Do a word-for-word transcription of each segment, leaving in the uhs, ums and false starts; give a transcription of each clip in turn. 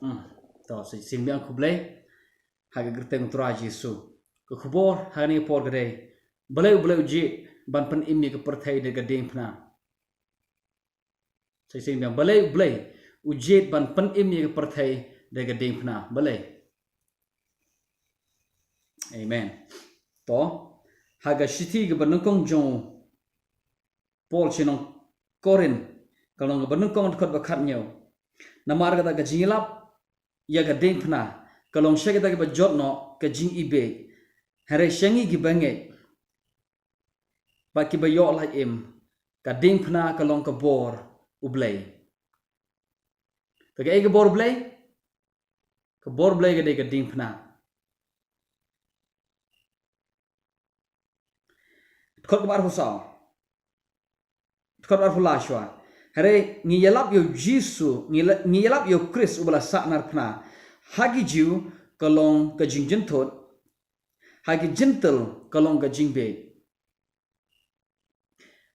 Hmm. To, sa shisien biang khublei ha ka kyrteng u Trai Jisu. Ka khubor ha kane ka por ka dei, balei U Blei u jied ban pynim ïa ka pyrthei da ka diengphna? Sa shisien biang, balei U Blei u jied ban pynim ïa ka pyrthei da ka diengphna? Balei? Amen. To, ha ka shithi kaba nyngkong jong u Paul sha ki nong Korinth, ka lynnong kaba nyngkong, dkhot ba khathynñiew. Namar kata ka jingïalap ïa ka diengphna ka long sha kita kiba jot noh ka jingibieit, hynrei sha ngi kiba ngeit bad kiba ïoh lait im, ka diengphna ka long ka bor U Blei. Te kaei ka bor U Blei? Ka bor U Blei ka dei ka diengphna. Dkhot kaba arphew saw. Dkhot arphew lai shuwa. Hynrei ngi ïalap ïa U Jisu, ngi la-, ngi ïalap ïa U Khrist uba la sahnarphna. Ha ki Jiw ka long ka jingjynthut, ha ki Jentil ka long ka jingbieit.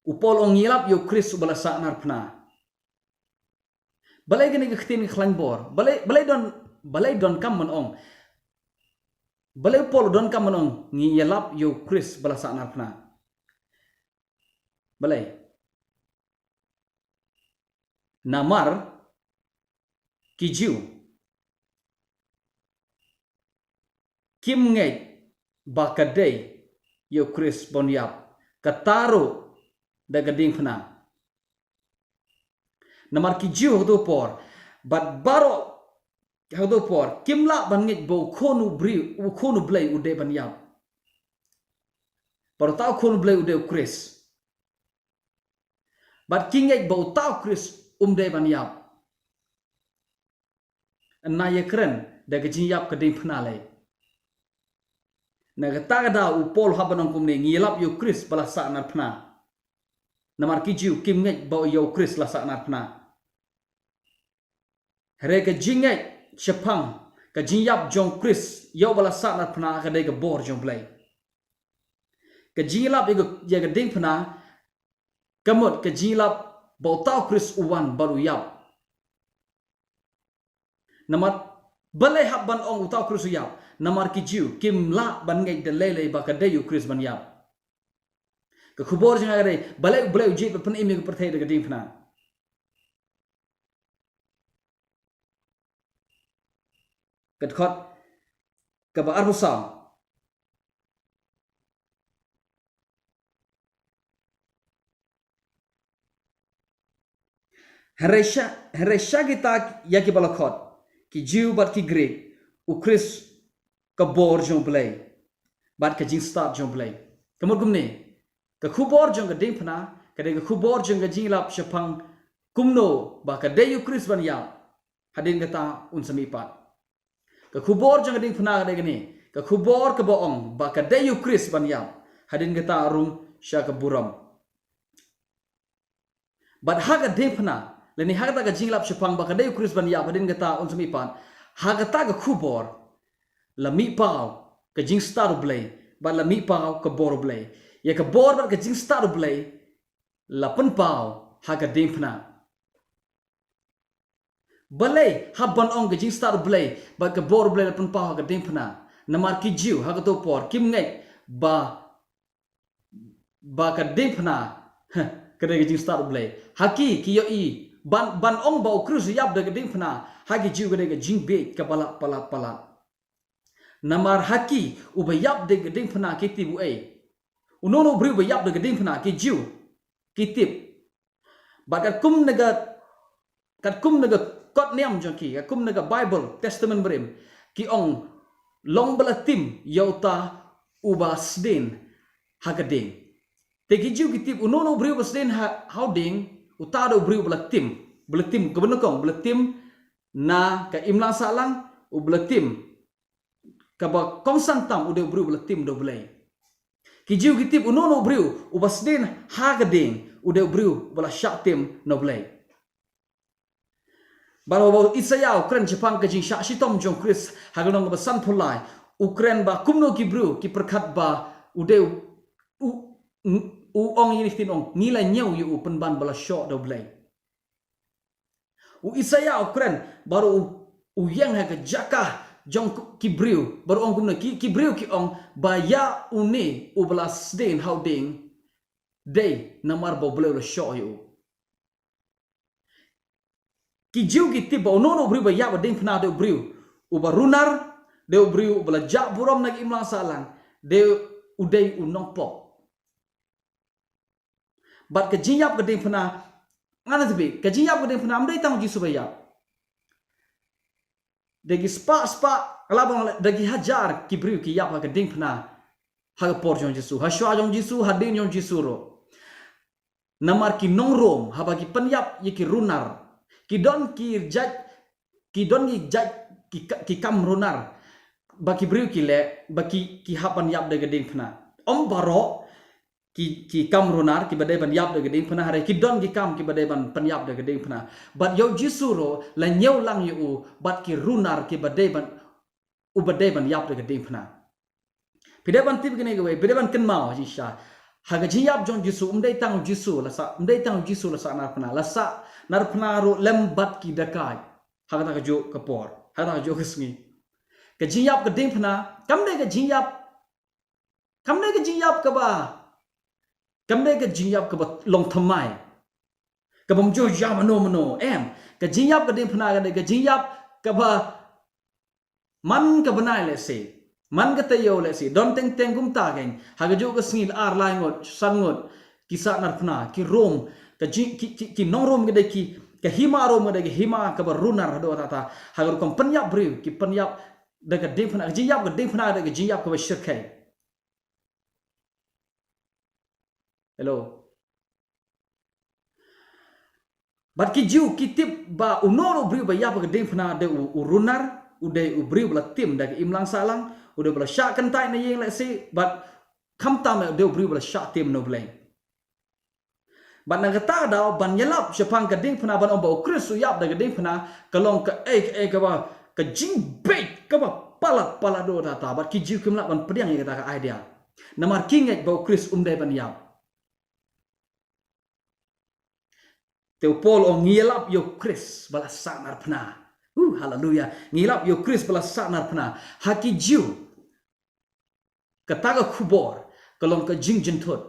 U Paul u ong ngi ïalap ïa U Khrist uba la sahnarphna. Balei kane ka ktien ka khlaiñ bor? Balei, balei don, balei donkam ban ong? Balei u Paul u donkam ban ong ngi ïalap ïa U Khrist ba la sahnarphna? Balei? Namar ki Jiw kim ngeit ba ka dei ïa U Khrist ban ïap, kata ruh da ka diengphna. Namar ki Jiw ha kato ka por bad baroh ha kato ka por kim lah ban ngeit ba u Khun u briew, u Khun U Blei u dei ban ïap, bad uta u Khun U Blei u dei U Khrist. Bad ki ngeit ba uta U Khrist um dei ban ïap. Yn ïakren da ka jingïap ka diengphna lei. Na kata ka daw u Paul u hap ban ong kumne, ngi ïalap ïa U Khrist ba la sahnarphna. Namar ki Jiw kim ngeit ba ïa U Khrist la sahnarphna. Hynrei ka jingngeit shaphang ka jingïap jong U Khrist ïa uba la sahnarphna ka dei ka bor jong U Blei. Ka jingïalap ïa ka, ïa ka diengphna ka mut ka jingïalap ba uta U Khrist u wan bad u ïap. Namar balei hap ban ong uta U Khrist u ïap? Namar ki Jiw kim lah ban ngeit da lei lei ba ka dei U Khrist ban ïap. Ka khubor jong nga ka dei, balei, balei U Blei u jied ban pynim ïa ka pyrthei da ka diengphna? Ka dkhot kaba arphew saw. Hynrei sha, hynrei sha kita ïa kiba la khot, ki Jiw bad ki Grik, U Khrist ka bor jong U Blei bad ka jingstad jong U Blei. Ka mut kumne, ka khubor jong ka diengphna ka dei ka khubor jong ka jingïalap shaphang kumno ba ka dei U Khrist ban ïap, hadien kata un sa mihpat. Ka khubor jong ka diengphna ka dei kane, ka khubor kaba ong ba ka dei U Khrist ban ïap, hadien kata rung sha ka burom. Bad ha ka diengphna, lane ha kata ka jingïalap shaphang ba ka dei U Khrist ban ïap, hadien kata un sa mihpat, ha kata ka khubor la mihpaw ka jingstad U Blei bad la mihpaw ka bor U Blei. Ïa ka bor bad ka jingstad U Blei la pynpaw ha ka diengphna. Balei hap ban ong ka jingstad U Blei bad ka bor U Blei la pynpaw ha ka diengphna? Namar ki Jiw ha kato por kim ngeit ba, ba ka diengphna, heh, ka dei ka jingstad U Blei. Ha ki, ki ïohi ban, ban ong ba U Khrist u ïap da ka diengphna, ha ki Jiw ka dei ka jingbieit kaba palat, palat, palat. Namar ha ki, uba ïap da ka diengphna ki tip uei? Uno uno u briew uba ïap da ka diengphna, ki Jiw ki tip. Bad katkum na ka, katkum na ka kot niam jong ki, katkum na ka Baibl, Testament Barim, ki ong long ba la tim ïa uta uba sdien ha ka dieng. Te ki Jiw ki tip uno uno u briew uba sdien ha, ha u dieng, uta u dei u briew uba la tim, ba la tim kaba nyngkong, ba la tim na ka imlang sahlang, uba la tim kaba kongsan tam u dei u briew uba la tim da U Blei. Ki Jiw ki tip uno uno u briew uba sdien ha ka dieng u dei u briew uba la shah tim na U Blei. Bad haba u Isaïah u kren shaphang ka jingshah shitom jong U Khrist ha ka lynnong kaba sanphew lai, u kren ba kumno ki briew ki pyrkhat ba u dei u, u, u ong ïa kine ki ktien, ong, ngi la ñiew ïa u pynban ba la shoh da U Blei. U Isaïah u kren baroh, u u ïeng ha ka jaka jong ki briew, bad u ong kumne, ki, ki briew ki ong ba ïa une uba la sdien ha u dieng, dei namar ba U Blei u la shoh ïa u. Ki Jiw ki tip ba uno uno u briew ba ïap ha ka diengphna dei u briew uba runar, dei u briew uba la jah burom na ka imlang sahlang, dei u, dei u nongpop. Bad ka jingïap ka diengphna, ngan ïathuh, ka jingïap ka diengphna ym dei tang u Jisu ba ïap. Da ki spah spah, la ba, da ki hajar ki briew ki ïap ha ka diengphna ha ka por jong u Jisu, ha shuwa jong u Jisu, hadien jong u Jisu ruh. Namar ki nong Rom, haba ki pynïap ïa ki runar, ki don ki jait, ki don ki jait, ki ka-, ki kam runar ba ki briew ki leh, ba ki, ki hap ban ïap da ka diengphna. Ym baroh ki, ki kam runar kiba dei ban ïap da ka diengphna, hynrei ki don ki kam kiba dei ban pynïap da ka diengphna. Bad ïa u Jisu ruh la ñiew lang ïa u bad ki runar kiba dei ban, uba dei ban ïap da ka diengphna. Phi dei ban tip kane kawei, phi dei ban kynmaw jingshisha. Ha ka jingïap jong u Jisu, ym dei tang u Jisu la sah, ym dei tang u Jisu la sah narphna, la sah narphna ruh lem bad ki dakait ha kata kajuh ka por, ha kata kajuh ka sngi. Ka jingïap ka diengphna kam dei ka jingïap, kam dei ka jingïap kaba, kam dei ka jingïap kaba long thymmai, kaba ym ju ïa mano mano, em. Ka jingïap ka diengphna ka dei ka jingïap kaba man ka bnai lehse, man ka taïew lehse, don teng teng kumta kein, ha kajuh ka sngi ar lai ngut, san ngut ki sah narphna, ki Rom, ka jing, ki, ki, ki nong Rom ka dei ki, ka hima Rom ka dei ka hima kaba runar haduh katta katta. Ha ka rukom pynïap briew, ki pynïap da ka diengphna, ka jingïap ka diengphna ka dei ka jingïap kaba shyrkhei. Hello. Bad ki Jiw ki tip ba uno uno u briew ba ïap ha ka diengphna u dei u, u runar, u dei u briew ba la tim da ka imlang sahlang, u dei uba la shah kyntait na ïing lehse, bad khamtam u dei u briew ba la shah tim na U Blei. Bad na kata ka daw ban ïalap shaphang ka diengphna ban ong ba U Khrist u ïap da ka diengphna, ka long kaei kaei kaba, ka jingbeit kaba palat palat haduh katta katta, bad ki Jiw kim lah ban pdiang ïa kata ka idea. Namar ki ngeit ba U Khrist um dei ban ïap. Te u Paul u ong ngi ïalap ïa U Khrist ba la sah narphna. Uh, haleluya. Ngi ïalap ïa U Khrist ba la sah narphna. Ha ki Jiw, kata ka khubor ka long ka jingjynthut.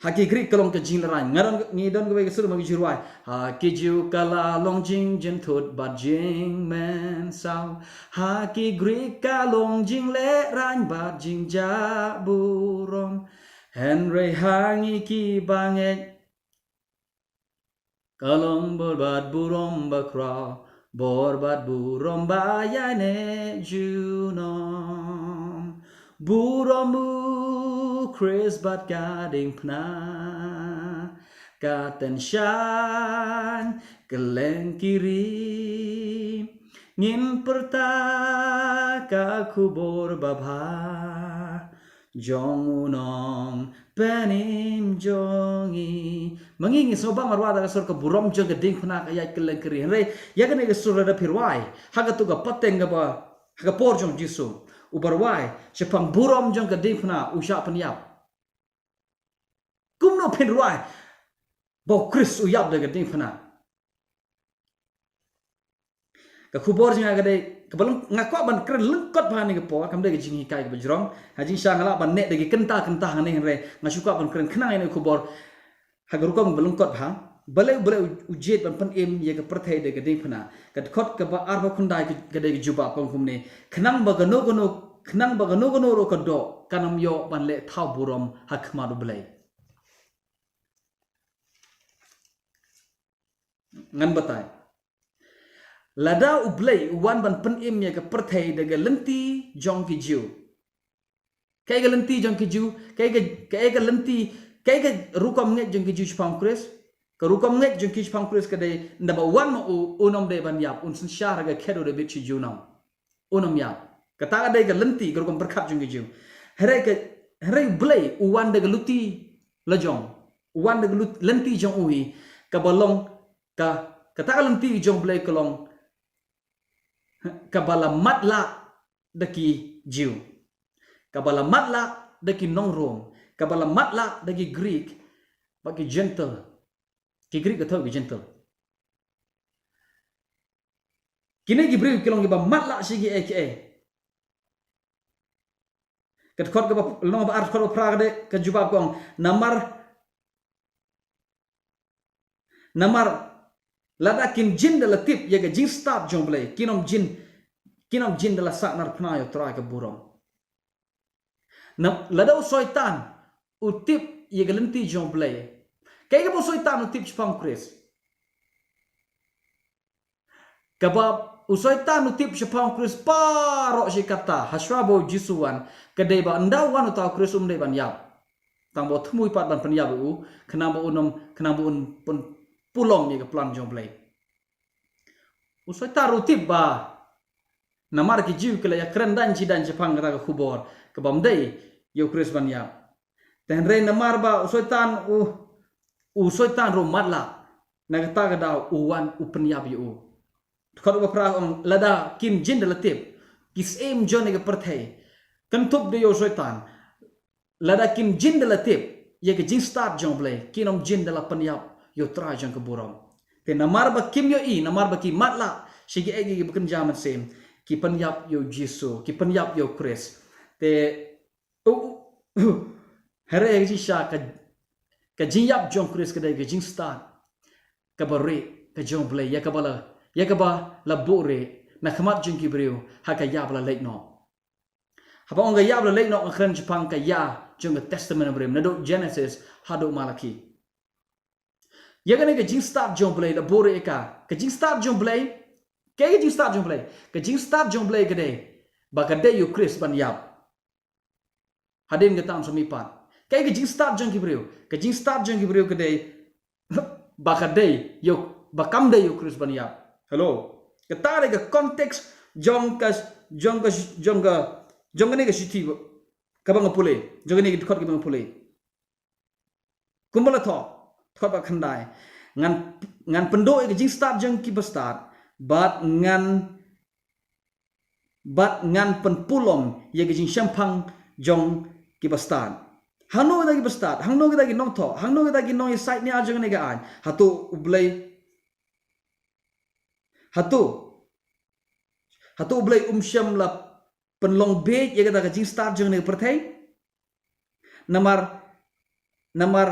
Ha ki Grik ka long ka jinglehrain. Nga don, ngi don kawei ka sur ma ki Jiw rwai. Ha ki Jiw ka la long jingjynthut bad jingmynsaw. Ha ki Grik ka long jinglehrain bad jingjah burom. Hynrei ha ngi kiba ngeit ka long bor bad burom bakhraw, bor bad burom ba ïaineh junom. Burom U Khrist bad ka diengphna, ka tyngshaiñ kylleng ki ri. Ngin pyrta ka khubor babha jong U Nongpynim jong ngi. Ma ngi ngi sngewbha ban rwai da ka sur ka burom jong ka diengphna ka ïaid kylleng ki ri. Hynrei ïa kane ka sur lada phi rwai ha katto ka pateng kaba ha ka por jong u Jisu, uba rwai shaphang burom jong ka diengphna u shah pynïap. Kumno phin rwai ba U Khrist u ïap da ka diengphna? Ka khubor jong nga ka dei kaba long, nga kwah ban kren lyngkot bha ha kane ka por, kam dei ka jinghikai kaba jrong. Ha jingshisha nga lah ban neh da ki kynta kynta hangne, hynrei nga shu kwah ban kren khnang ïa kane ka khubor ha ka rukom kaba lyngkot bha. Balei, balei u, u jied ban pynim ïa ka pyrthei da ka diengphna? Ka dkhot kaba arphew khyndai ka, ka dei ka jubab ka ong kumne: Khnang ba kano kano, khnang ba kano kano ruh ka doh kan ym ïoh ban leh thaw burom ha khmat U Blei. Ngan batai. Lada U Blei u wan ban pynim ïa ka pyrthei da ka lynti jong ki Jiw, kaei ka lynti jong ki Jiw, kaei ka, kaei ka lynti, kaei ka rukom ngeit jong ki Jiw shaphang U Khrist? Ka rukom ngeit jong ki shaphang U Khrist ka dei, ynda ba wan ma u, un ym dei ban ïap, un synshar ha ka khet u da bit shi junom. Un ym ïap. Kata ka dei ka lynti, ka rukom pyrkhat jong ki Jiw. Hynrei ka, hynrei U Blei u wan da ka luti la jong. U wan da ka lut-, lynti jong u hi, kaba long ka, kata ka lynti jong U Blei ka long kaba la matlah da ki Jiw, kaba la matlah da ki nong Rom, kaba la matlah da ki Grik, bad ki Jentil. Ki Grik ka thoh ki Jentil. Kine ki briew ki long kiba matlah sha kiei kiei. Ka dkhot kaba, lynnong ba ar, dkhot ba phra ka dei, ka jubab ka ong, namar, namar lada kim jin da la tip ïa ka jingstad jong U Blei, kin ym jin, kin ym jin da la sahnarphna ïa U Trai ka burom. Na, lada u Soitan u tip ïa ka lynti jong U Blei, kaei kaba u Soitan u tip shaphang U Khrist? Kaba u Soitan u tip shaphang U Khrist baroh shi katta, hashwa ba U Jisu u wan, ka dei ba ynda u wan uta U Khrist um dei ban ïap. Tang ba u thmu pat ban pynïap ïa u, khnang ba un ym, khnang ba un pynpulom ïa ka plan jong U Blei. U Soitan ruh u tip ba namar ki Jiw ki la ïakren dang shi dang shaphang kata ka khubor kaba ym dei ïa U Khrist ban ïap. Te hynrei namar ba u Soitan u, u Soitan ruh u matlah, na kata ka daw u wan u pynïap ïa u. Dkhot ba phra ong, lada kim jin da la tip ki syiem jong kane ka pyrthei, kynthup da ïa u Soitan, lada kim jin da la tip ïa ka jingstad jong U Blei, kin ym jin da la pynïap ïa U Trai jong ka burom. Te namar ba kim ïohi, namar ba ki matlah sha kiei kiei kiba kynja mynsiem, ki pynïap ïa U Jisu, ki pynïap ïa U Khrist. Te u, u, u, hynrei ka jingshisha ka, ka jingïap jong U Khrist ka dei ka jingstad kaba rieh ka jong U Blei, ïa kaba la, ïa kaba la buhrieh na khmat jong ki briew ha ka ïa ba la leit noh. Haba ong ka ïa ba la leit noh, nga kren shaphang ka ïa jong ka Testament Barim, naduh Genesis haduh Malaki. Ïa kane ka jingstad jong U Blei la buhrieh ïa ka. Ka jingstad jong U Blei, kaei ka jingstad jong U Blei? Ka jingstad jong U Blei ka dei ba ka dei ïa U Khrist ban ïap. Hadien kata un sa mihpat. Kaei ka jingstad jong ki briew? Ka jingstad jong ki briew ka dei ba ka dei ïa U, ba kam dei ïa U Khrist ban ïap. Hello. Kata dei ka context jong ka, jong ka, jong ka, jong kane ka shithi ba, kaba nga pule, jong kane ka dkhot kaba nga pule. Kumba la thoh, dkhot ba khyndai. Ngan, ngan pynduh ïa ka jingstad jong ki bastad, bad ngan, bad ngan pynpulom ïa ka jingshemphang jong ki bastad. Hangno kita ki bastad, hangno kita ki nongthoh, hangno kita ki nongïasaid nia jong kane ka aiñ? Hato U Blei, hato, hato U Blei um shym la pynlong bieit ïa kata ka jingstad jong kane ka pyrthei? Namar, namar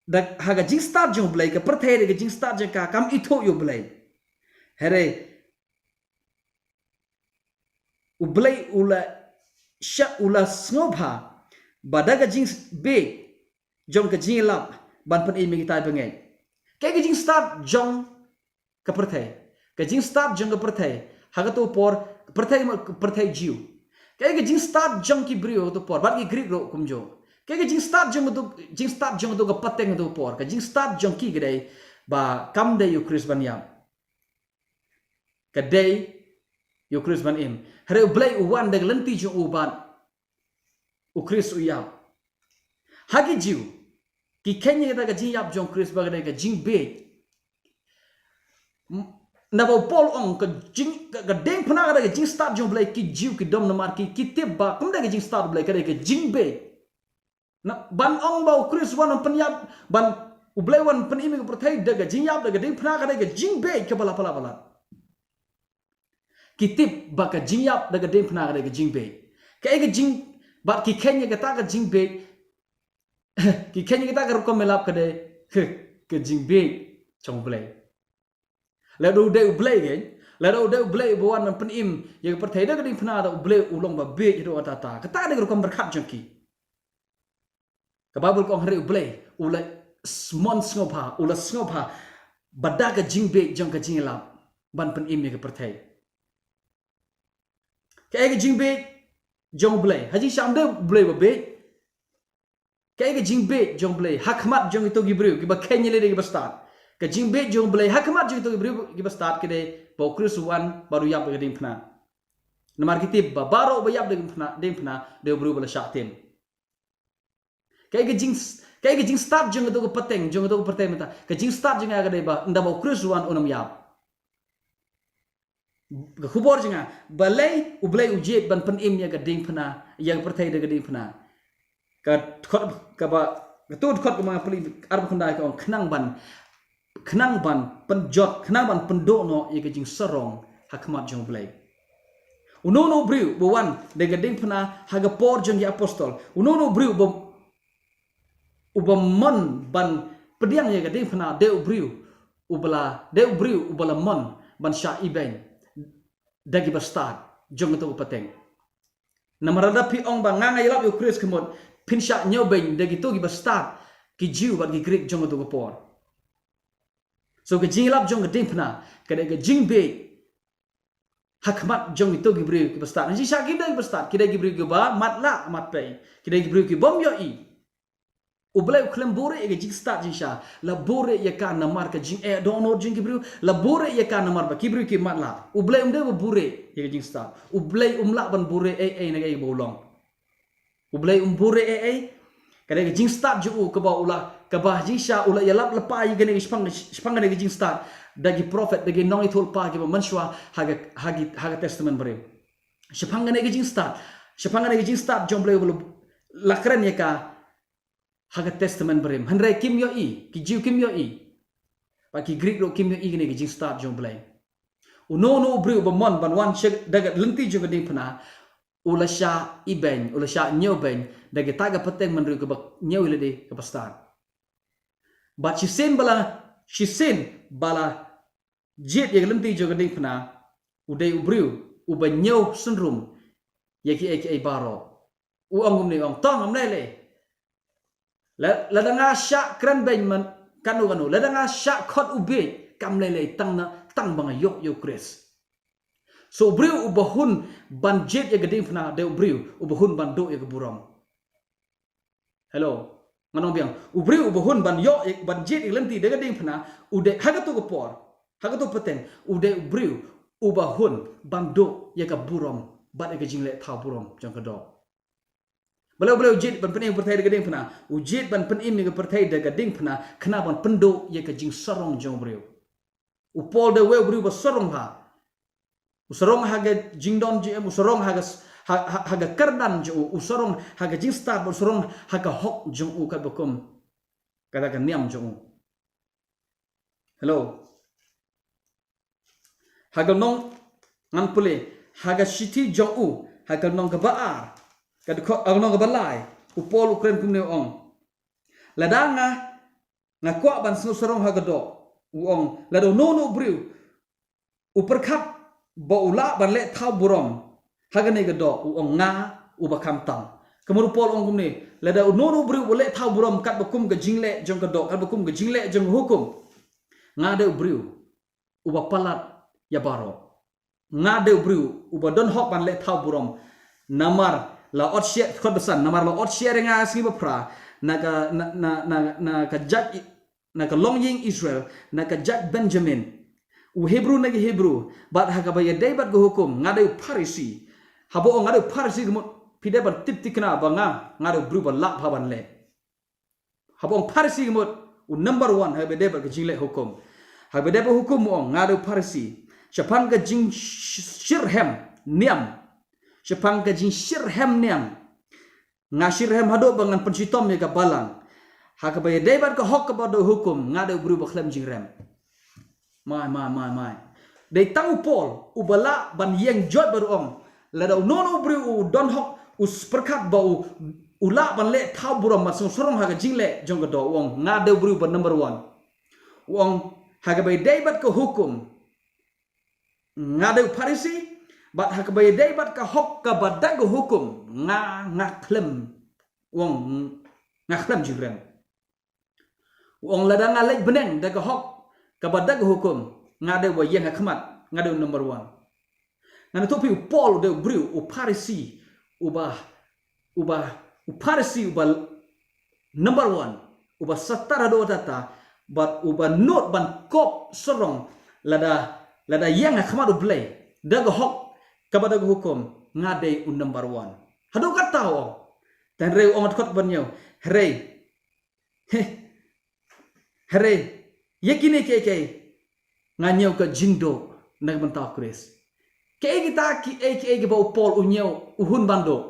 da, ha ka jingstad jong U Blei, ka pyrthei da ka jingstad jong ka kam ithuh ïa U Blei. Hynrei U Blei u la sha, u la sngewbha ba da ka jingbieit jong ka jingïalap ban pynim ïa kitai bangeit. Kaei ka jingstad jong ka pyrthei? Ka jingstad jong ka pyrthei ha kato ka por, pyrthei, pyrthei Jiw. Kaei ka jingstad jong ki briew ha kato ka por, bad ki Grik ruh kumjuh? Kaei ka jingstad jong kato, jingstad jong kato ka pateng ha kato ka por? Ka jingstad jong ki ka dei ba kam dei ïa U Khrist ban ïap. Ka dei ïa U Khrist ban im. Hynrei U Blei u wan da ka lynti jong u bad U Khrist u ïap. Ha ki Jiw, ki kheiñ ïa kata ka jingïap jong U Khrist ba ka dei ka jingbieit. M-, naba u Paul u ong ka jing, ka, ka diengphna ka dei ka jingstad jong U Blei, ki Jiw ki dom namar ki, ki tip ba kam dei ka jingstad U Blei, ka dei ka jingbieit. Na, ban ong ba U Khrist u wan ban pynïap, ban, U Blei u wan pynim ïa ka pyrthei da ka jingïap, da ka diengphna, ka dei ka jingbieit kaba la palat palat. Ki tip ba ka jingïap da ka diengphna ka dei ka jingbieit. Kaei ka jing, bad ki kheiñ ïa kata ka jingbieit, ki kheiñ ïa kata ka rukom ïalap ka dei ka jingbieit jong U Blei. Lada u dei U Blei keiñ, lada u dei U Blei uba wan ban pynim ïa ka pyrthei da ka diengphna, da U Blei u long ba bieit haduh katta katta. Kata ka dei ka rukom pyrkhat jong ki. Ka Baibl ka ong hynrei U Blei u la s-, mon sngewbha, u la sngewbha ba da ka jingbieit jong ka jingïalap ban pynim ïa ka pyrthei. Kaei ka jingbieit jong U Blei? Ha jingshisha um dei U Blei ba bieit. Kaei ka jingbieit jong U Blei ha khmat jong kito ki briew kiba kheiñ ïalade da ki bastad? Ka jingbieit jong U Blei ha khmat jong kito ki briew kiba stad ka dei ba U Khrist u wan bad u ïap da ka diengphna. Namar ki tip ba baroh ba ïap da ka diengphna, diengphna, dei u briew ba la shah tim. Kaei ka jing, kaei ka jingstad jong kato ka pateng, jong kato ka pyrthei mynta? Ka jingstad jong nga ka dei ba ynda ba U Khrist u wan un ym ïap. Ka khubor jong nga, balei U Blei u jied ban pynim ïa ka diengphna, ïa ka pyrthei da ka diengphna? Ka dkhot kaba, kato dkhot kaba nga pule arphew khyndai ka ong khnang ban, khnang ban pynjot, khnang ban pynduh noh ïa ka jingsarong ha khmat jong U Blei. Uno uno u briew ba wan da ka diengphna ha ka por jong ki apostol, uno uno u briew ba, uba mon ban pdiang ïa ka diengphna, dei u briew uba la, dei u briew uba la mon ban shah ibeiñ da kiba stad jong kato ka pateng. Namar lada phi ong ba nga nga ïalap ïa U Khrist, ka mut phin shah ñiewbeiñ da kito kiba stad, ki Jiw bad ki Grik jong kato ka por. So ka jingïalap jong ka diengphna ka dei ka jingbieit ha khmat jong kito ki briew kiba stad. Jingshah ki dei kiba stad, ki dei ki briew kiba matlah matpei, ki dei ki briew ki bym ïohi. U Blei u khlem buhrieh ïa ka jingstad jingshah, la buhrieh ïa ka namar ka jingeh dohnud jong ki briew, la buhrieh ïa ka namar ba ki briew ki matlah. U Blei um dei ba buhrieh ïa ka jingstad. U Blei um lah ban buhrieh ei ei na kaei ba u long. U Blei um buhrieh ei ei. Ka dei ka jingstad jong u kaba u la, kaba jingshah u la ïalap lypa ïa kane, shaphang, shaphang kane ka jingstad da ki prophet, da ki nongïathuhlypa kiba mynshuwa ha ka, ha ki, ha ka Testament Barim. Shaphang kane ka jingstad, shaphang kane ka jingstad jong U Blei uba la kren ïa ka ha ka Testament Barim. Hynrei kim ïohi, ki Jiw kim ïohi, bad ki Grik ruh kim ïohi kane ka jingstad jong U Blei. Uno uno u briew uba mon ban wan sha da ka lynti jong ka diengphna, u la shah ibeiñ, u la shah ñiewbeiñ da kita ki pateng bynriew kiba ñiew ïa lade kaba stad. Bad shisien ba la, shisien ba la jied ïa ka lynti jong ka diengphna, u dei u briew uba ñiew synrum ïa kiei kiei baroh. U ong kumne, u ong, to ngam lei lei. La, lada nga shah kren beiñ man kano kano, lada nga shah khot u bieit, kam lei lei, tang na, tang ba nga ïoh ïa U Khrist. So u briew uba hun ban jied ïa ka diengphna dei u briew uba hun ban duh ïa ka burom. Hello. Ngan ong biang, u briew uba hun ban ïoh, ban jied ïa ka lynti da ka diengphna, u dei ha kato ka por, ha kato pateng, u dei u briew uba hun ban duh ïa ka burom bad ïa ka jingleh thaw burom jong ka doh. Balei, balei u jied ban pynim ïa ka pyrthei da ka diengphna? U jied ban pynim ïa ka pyrthei da ka diengphna khnang ban pynduh ïa ka jingsarong jong u briew. U Paul dei uwei u briew ba sarong ha. U sarong ha ka jingdon jingem, u sarong ha ka s-, ha, ha, ha ka kyrdan jong u, u sarong ha ka jingstad, u sarong ha ka hok jong u, katba kum kata ka niam jong u. Hello. Ha ka lynnong, ngan pule, ha ka shithi jong u, ha ka lynnong kaba ar, ka dkhot, ha ka lynnong kaba lai, u Paul u kren kumne, u ong, lada nga, nga kwah ban sngewsarong ha ka doh, u ong, lada uno uno u briew u pyrkhat ba u lah ban leh thaw burom ha kane ka doh, u ong, nga uba kham tam. Ka mut u Paul u ong kumne, lada uno uno u briew u leh thaw burom katba kum ka jingleh jong ka doh, katba kum ka jingleh jong ka hukum, nga dei u briew uba palat ïa baroh. Nga dei u briew uba don hok ban leh thaw burom. Namar la ot syiar, dkhot ba san, namar la ot syiar ïa nga ha ka sngi ba phra na ka, na, na, na, na ka jait, na ka longïing Israel, na ka jait Benjamin, u Hebru na ki Hebru, bad ha kaba ïadei bad ka hukum nga dei u Pharisi. Haba ong nga dei u Pharisi, ka mut phi dei ban tip thikna ba nga, nga dei u briew ba lah bha ban leh. Haba ong Pharisi, ka mut u number one ha kaba ïadei bad ka jingleh hukum. Ha kaba ïadei bad hukum, u ong, nga dei u Pharisi. Shaphang ka jingshirhem niam, shaphang ka jingshirhem niam, nga shirhem haduh ba ngan pynshitom ïa ka balang. Ha kaba ïadei bad ka hok kaba doh hukum, nga dei u briew ba khlem jingrem. Mai, mai, mai, mai. Dei tang u Paul uba lah ban ïeng joit bad u ong, lada uno uno u briew u don hok, u pyrkhat ba u, u lah ban leh thaw burom, ban sngewsarong ha ka jingleh jong ka doh, u ong, nga dei u briew ba number one. U ong, ha kaba ïadei bad ka hukum, nga dei u Pharisi, bad ha kaba ïadei bad ka hok kaba da ka hukum, nga, nga khlem, u ong, nga khlem jingrem. U ong, lada nga leit bneng da ka hok kaba da ka hukum, nga dei uba ïeng ha khmat, nga dei u number one. Ngan ïathuh phi, u Paul u dei u briew, u Pharisi, uba, uba, u Pharisi uba number one, uba satar haduh katta, bad uba nud ban kop sarong, lada, lada ïeng ha khmat U Blei da ka hok kaba da ka hukum, nga dei u number one. Haduh katta u ong. Te hynrei u ong ha dkhot ba hynñiew, hynrei, he, hynrei ïa kine kiei kiei nga ñiew ka jingduh na ka bynta U Khrist. Kiei kita kiei kiei kiba u Paul u ñiew, u hun ban duh?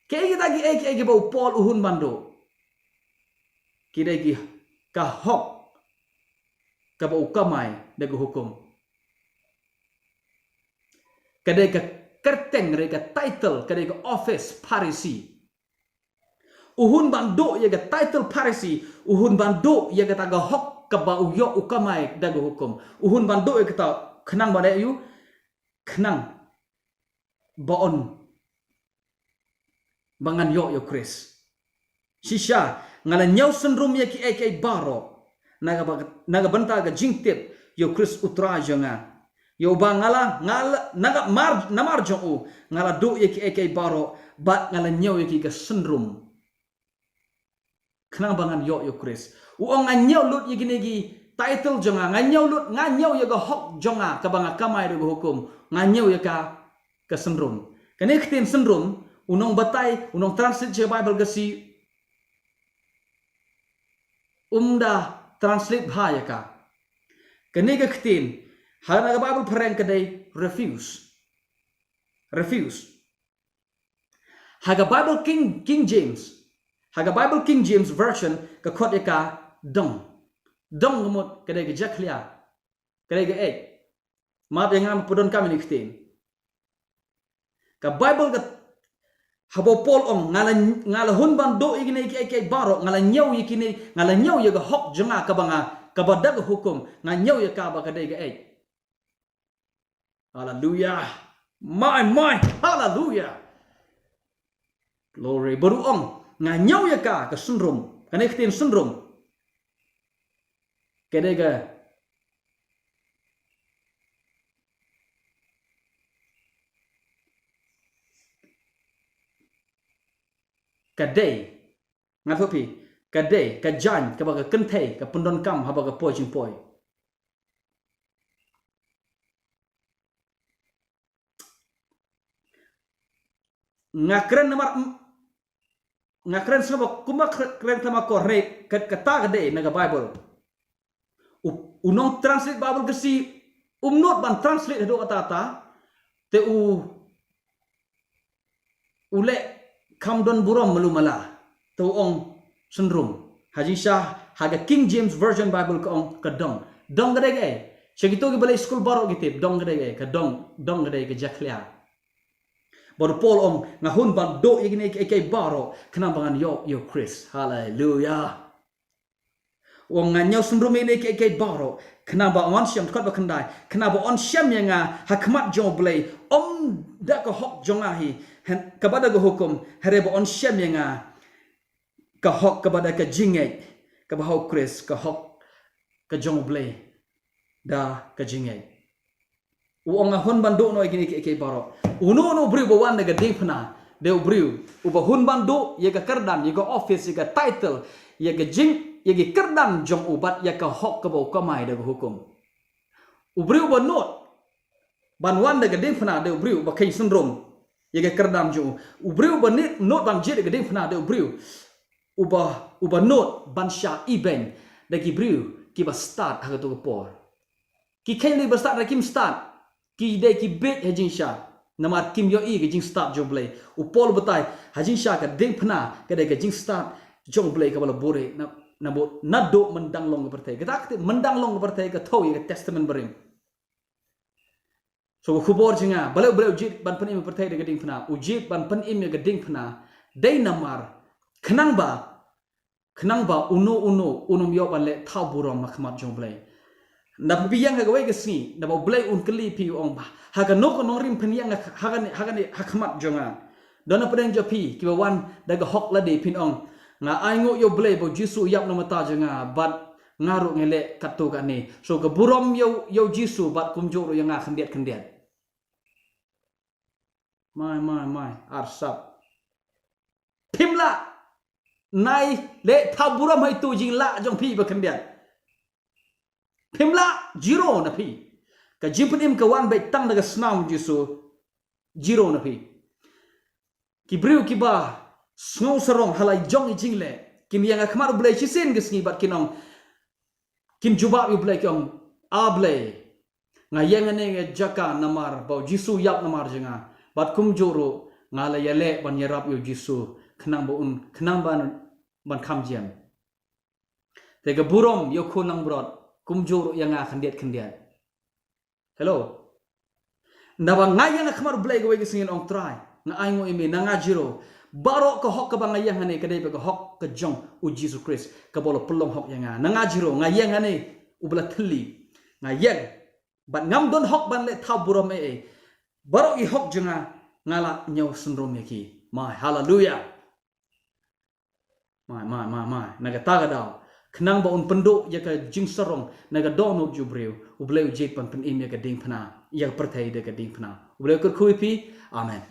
Kiei kita kiei kiei kiba u Paul u hun ban duh? Ki dei ki, ka hok kaba u kamai da ka hukum. Ka dei ka kyrteng, ka dei ka title, ka dei ka office Pharisi. U hun ban duh ïa ka title Pharisi, u hun ban duh ïa kata ka hok kaba u ïoh u kamai da ka hukum. U hun ban duh ïa kata khnang ba dei ïa u, khnang ba un, ba ngan ïoh ïa u Khrist. Shisha, nga la ñiew syndrum ïa kiei kiei baroh na ka ba-, na ka bynta ka jingtip ïa u Khrist u Trai jong nga. Ïa uba nga la, nga la, na ka mar, namar jong u, nga la duh ïa kiei kiei baroh, bad nga la ñiew ïa ki ka syndrum. Khnang ba ngan ïoh ïa u Khrist. U ong nga ñiew lut ïa kine ki title jong nga, nga ñiew lut, nga ñiew ïa ka hok jong nga, kaba nga kamai da ka hukum, nga ñiew ïa ka, ka syndrum. Kane ka ktien syndrum, u nongbatai, u nongtranslate sha ka Baibl Khasi, um da translate bha ïa ka. Kane ka ktien, ha na ka Baibl Phareng ka dei refuse. Refuse. Ha ka Baibl King, King James, ha ka Baibl King James Version, ka khot ïa ka dong. Dong ka mut, ka dei ka jakhlia, ka dei ka eit. Map ïa nga ba pyndonkam ïa kane ka ktien. Ka Baibl ka, haba u Paul u ong, nga la, nga la hun ban duh ïa kine kiei kiei baroh, nga la ñiew ïa kine, nga la ñiew ïa ka hok jong nga kaba nga, kaba da ka hukum, nga ñiew ïa ka ba ka dei ka eit. Haleluya. Mai, mai, haleluya. Glory. Bad u ong, nga ñiew ïa ka, ka syndrum. Kane ka ktien syndrum, ka dei ka, ka dei, nga thoh phi, ka dei ka jaiñ kaba ka kynthei ka pyndonkam haba ka poi jingpoi. Nga kren namar, nga kren sngewbha kumba kren tama ko re, kata ka dei na ka Baibl. U, u nongtranslate Baibl Khasi um nud ban translate haduh katta katta, te u, u leh kham don burom malu mala, te u ong syndrum. Ha jingshisha, ha ka King James Version Bible ka ong ka dong. Dong ka dei kaei? Sha kito kiba leit skul baroh ki tip, dong ka dei kaei? Ka dong, dong ka dei ka jakhlia. Bad u Paul u ong, nga hun ban duh ïa kine kiei kiei baroh, khnang ba ngan ïoh ïa u Khrist. Haleluya. U ong nga ñiew syndrum ïa kine kiei kiei baroh, khnang ba un shem, dkhot ba khyndai, khnang ba un shem ïa nga ha khmat jong U Blei, ym da ka hok jong nga hi, hyn-, kaba da ka hukum, hynrei ba un shem ïa nga ka hok kaba da ka jingngeit, kaba ha u Khrist, ka hok ka jong U Blei da ka jingngeit. U ong nga hun ban duh noh ïa kine kiei kiei baroh. Uno uno u briew ba wan na ka diengphna, dei u briew uba hun ban duh ïa ka kyrdan, ïa ka office, ïa ka title, ïa ka jing, ïa ki kyrdan jong u bad ïa ka hok kaba u kamai da ka hukum. U briew ba nud ban wan na ka diengphna, dei u briew uba kheiñ syndrum ïa ka kyrdan jong u. U briew ba nud, nud ban jied ïa ka diengphna, dei u briew uba, uba nud ban shah ibeiñ da ki briew kiba stad ha kato ka por. Ki kheiñ lei ba stad, hynrei kim stad. Ki dei ki bieit ha jingshisha, namar kim ïohi ka jingstad jong U Blei. U Paul u batai, ha jingshisha ka diengphna ka dei ka jingstad jong U Blei kaba la buhrieh na, na bud, naduh myndang long ka pyrthei. Kata ka ktien myndang long ka pyrthei ka thew ïa ka Testament Barim. So ka khubor jong nga, balei U Blei u jied ban pynim ïa ka pyrthei da ka diengphna? U jied ban pynim ïa ka diengphna dei namar, khnang ba, khnang ba uno uno un ym ïoh ban leh thaw burom ha khmat jong U Blei. Naba phi ïeng ha kawei ka sngi, naba U Blei un kylli phi, u ong ba, ha kano ka nongrim phin ïeng ha, ha kane, ha kane, ha khmat jong nga? Don na pdeng jong phi kiba wan da ka hok lade, phin ong, nga ainguh ïa U Blei ba U Jisu u ïap na ka bynta jong nga, bad nga ruh nga leh katto katne. So ka burom ïa U, ïa U Jisu bad kumjuh ruh ïa nga khyndiat khyndiat. Mai, mai, mai, arsap. Phim lah nai leh thaw burom ha itu jinglah jong phi ba khyndiat. Phim lah, zero na phi. Ka jingpynim ka wan beit tang da ka snam U Jisu, zero na phi. Ki briew kiba sngew sarong ha la jong i jingleh, kin ïeng ha khmat U Blei shisien ka sngi bad kin ong, kin jubab ïa U Blei, kin ong, A Blei, nga ïeng hangne ha ka jaka namar ba U Jisu u ïap namar jong nga, bad kumjuh ruh nga la ïaleh ban ïarap ïa U Jisu, khnang ba un, khnang ban, ban kham jia. Te ka burom ïa U Khun langbrot kumjuh ruh ïa nga khyndiat khyndiat. Hello. Naba nga ïeng ha khmat U Blei kawei ka sngi, ong Trai, nga ainguh ïa me, na nga jong ruh. Baroh ka hok kaba nga ïeng hangne ka dei bad ka hok ka jong U Jisu Khrist kaba u la pynlong hok ïa nga. Na nga jong ruh nga ïeng hangne, uba la thylli. Nga ïeng bad ngam don hok ban leh thaw burom ei ei. Baroh i hok jong nga, nga la ñiew synrum ïa ki. Mai, haleluya. Mai, mai, mai, mai. Na kata ka daw, khnang ba un pynduh ïa ka jingsarong na ka dohnud jong u briew, U Blei u jied ban pynim ïa ka diengphna, ïa ka pyrthei da ka diengphna. U Blei u kyrkhu ïa phi. Amen.